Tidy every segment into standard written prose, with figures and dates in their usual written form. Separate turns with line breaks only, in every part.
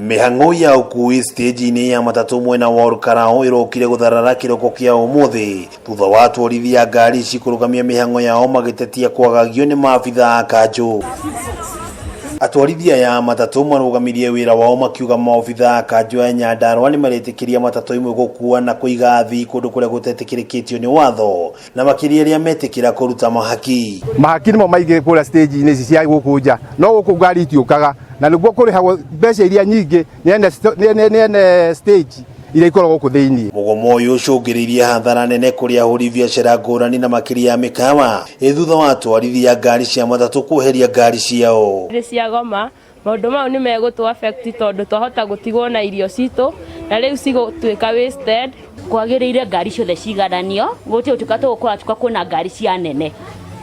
Mĩhang'o ya ũkui stage-inĩ ya matatũ mwena wa Olkalou ĩrokire gũtharara kĩroko kĩa ũmũthĩ thutha wa atwarithia ngari ici kũrũgamia mĩhang'o yao magĩtetia kwagagio nĩ maabitha a kanjũ. Atwarithia aya a matatũ marũgamirie wĩra wao makiuga maobitha a kanjũ ya Nyandarua nĩmaretĩkĩria matatũ imwe gũkua na kũiga athii kũndũ kũrĩa gũtetĩkĩrĩkĩtio nĩ watho na makĩria arĩa metĩkĩra kũruta mahaki.
Mahaki nĩmo maingĩ kũrĩa stage-inĩ ici cia gũkũ nja, no gũkũ ngari itiũkaga na nĩguo kũrĩhagwo mbeca iria nyingĩ nĩ ene stage iria ikoragwo gũkũ thĩinĩ.
Mũgomo ũyũ ũcũngĩrĩirie hathara nene kũrĩ ahũri biacara ngũrani na makĩria ya mĩkawa ĩ thutha wa atwarithia ngari cia matatũ kweheria ngari ciao.
Rĩ ciagoma maũndũ mau nĩ megũtũ affect tondũ twahota gũtigwo na irio citũ na rĩu cigũtuĩka wasted.
Kwagĩrĩire ngari ciothe cigananio, gũtirĩ gũtuĩka tũgũkora tuka kwĩna ngari cia nene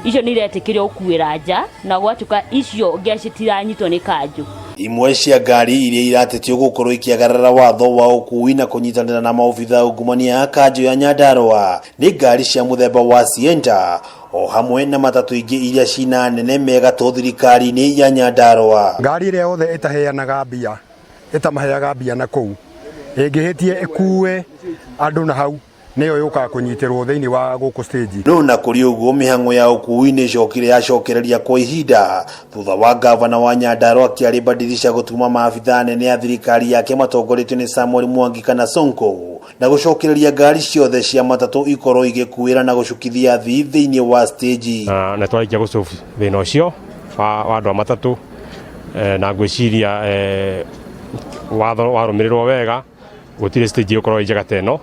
icio nĩ iretĩkĩrio gũkuĩra nja na gwatuĩka icio nginya citiranyitwo nĩ kanjũ.
Imwe cia ngari iria iratetio gũkorwo ikĩagarara watho wa ũkui na kũnyitanĩra na maobitha ungumania a kanjũ ya Nyandarua nĩ ngari cia mũthemba wa Sienta o hamwe na matatũ ingĩ iria cina nene megatũ thirikari-inĩ ya Nyandarua.
Ngari ĩrĩa yothe ĩtaheanaga mbia, ĩtamaheaga mbia na kũu, ĩngĩhĩtie ĩkue andũ na hau, nĩyo yũkaga kũnyitĩrwo thĩinĩ wa gũkũ stage.
No na kũrĩ ũguo mĩhang'o ya ũkui nĩ ĩcokire yacokereria kwa ihinda thutha wa gavana wa Nyandarua Kĩarĩ Badirisha gũtuma maabitha anene a thirikari yake matongoretio nĩ Samuel Mwangi kana Sonko na gũcokereria ngari ciothe cia matatũ ikorwo igĩkuĩra na gũcukithia athii thĩinĩ wa stage.
Na twarĩkia gũsolve thĩna ũcio wa andũ a matatũ, na ngwĩciria watho warũmĩrĩrwo wega gũtirĩ stage ĩgũkorwo ĩ njega ta ĩno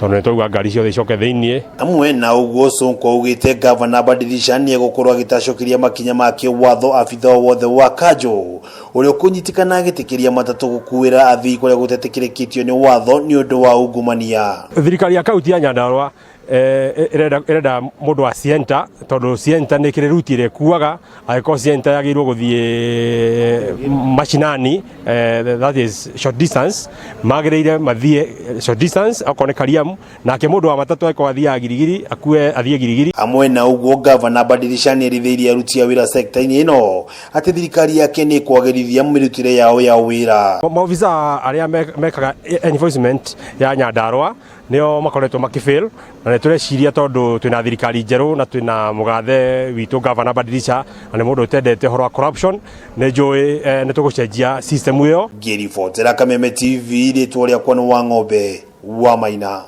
tondũ nĩ twauga ngari ciothe icoke thĩiniĩ.
Hamwe na ũguo Sonko augĩte gavana Badirisha nĩ egũkorwo agĩtacũkĩria makinya ma kĩwatho abitha o wothe wa kanjũ ũrĩa ũkũnyitĩkana agĩtĩkĩria matatũ gũkuĩra athii kũrĩa gũtetĩkĩrĩkĩtio nĩ watho nĩ ũndũ wa ungumania.
Thirikari ya kaunti ya Nyandarua ĩrenda mũndũ wa Sienta tondũ Sienta nĩ kĩrĩ ruti ĩrĩa ĩkuaga, angĩkorwo Sienta yagĩrĩirwo gũthiĩ mashinani, that is short distance, magĩrĩire mathiĩ short distance okorwo nĩ Kariamu, nake mũndũ wa matatũ angĩkorwo athiaga Girigiri akue athiĩ Girigiri.
Hamwe na ũguo gavana Badirisha nĩ erithĩirie aruti a wĩra sekta-inĩ ĩno atĩ thirikari yake nĩ ĩkwagĩrithia mĩrutĩre yao ya wĩra.
Maobitha arĩa mekaga enforcement ya Nyandarua nĩo makoretwo makĩfail, na nĩ tũreciria tondũ twĩna thirikari njerũ na twĩna mũgathe witũ gavana Badirisha na nĩ mũndũ ũtendete ũhoro wa corruption, nĩ njũĩ nĩ tũgũcenjia system ĩyo.
Ngĩribotera Kameme TV, rĩtwa rĩakwa nĩ Wang'ombe wa Maina.